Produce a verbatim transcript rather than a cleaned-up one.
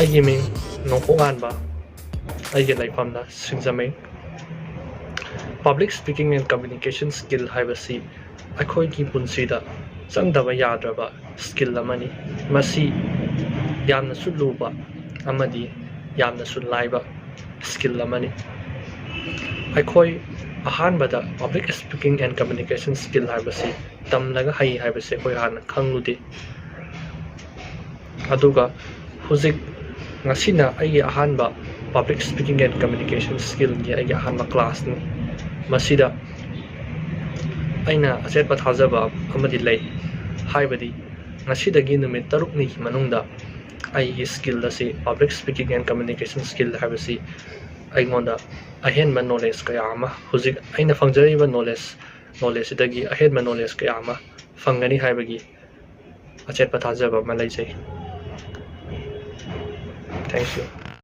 ꯑꯩꯒꯤ ꯃꯤꯡ ꯅꯣꯡꯄꯣꯛ ꯉꯥꯟꯕ, ꯑꯩꯒꯤ ꯂꯩꯐꯝꯅ ꯁꯤꯡꯖꯃꯩ꯫ Public speaking and communication skill ꯍꯥꯏꯕꯁꯤ ꯑꯩꯈꯣꯏꯒꯤ ꯄꯨꯟꯁꯤꯗ ꯆꯪꯗꯕ ꯌꯥꯗ꯭ꯔꯕ skill ꯑꯃꯅꯤ꯫ ꯃꯁꯤ ꯌꯥꯝꯅꯁꯨ ꯂꯨꯕ ꯑꯃꯗꯤ ꯌꯥꯝꯅꯁꯨ ꯂꯥꯏꯕ skill ꯑꯃꯅꯤ꯫ ꯑꯩꯈꯣꯏ ꯑꯍꯥꯟꯕꯗ public speaking and communication skill ꯍꯥꯏꯕꯁꯤ ꯇꯝꯂꯒ ꯍꯩ ꯍꯥꯏꯕꯁꯤ ꯑꯩꯈꯣꯏ ꯍꯥꯟꯅ ꯈꯪꯂꯨꯗꯦ꯫ ꯑꯗꯨꯒ ꯍꯧꯖꯤꯛ ꯉꯁꯤꯅ ꯑꯩꯒꯤ ꯑꯍꯥꯟꯕ public speaking and communication skillꯒꯤ ꯑꯩꯒꯤ ꯑꯍꯥꯟꯕ classꯅꯤ꯫ ꯃꯁꯤꯗ ꯑꯩꯅ ꯑꯆꯦꯠꯄ ꯊꯥꯖꯕ ꯑꯃꯗꯤ ꯂꯩ, ꯍꯥꯏꯕꯗꯤ ꯉꯁꯤꯗꯒꯤ ꯅꯨꯃꯤꯠ ꯇꯔꯨꯛꯅꯤꯒꯤ ꯃꯅꯨꯡꯗ ꯑꯩꯒꯤ skill ꯑꯁꯤ, public speaking and communication skill ꯍꯥꯏꯕꯁꯤ, ꯑꯩꯉꯣꯟꯗ ꯑꯍꯦꯟꯕ knowledge ꯀꯌꯥ ꯑꯃ, ꯍꯧꯖꯤꯛ ꯑꯩꯅ ꯐꯪꯖꯔꯤꯕ knowledge, knowledgeꯁꯤꯗꯒꯤ ꯑꯍꯦꯟꯕ knowledge ꯀꯌꯥ ꯑꯃ ꯐꯪꯒꯅꯤ ꯍꯥꯏꯕꯒꯤ ꯑꯆꯦꯠꯄ ꯊꯥꯖꯕ ꯑꯃ ꯂꯩꯖꯩ꯫ Thank you꯫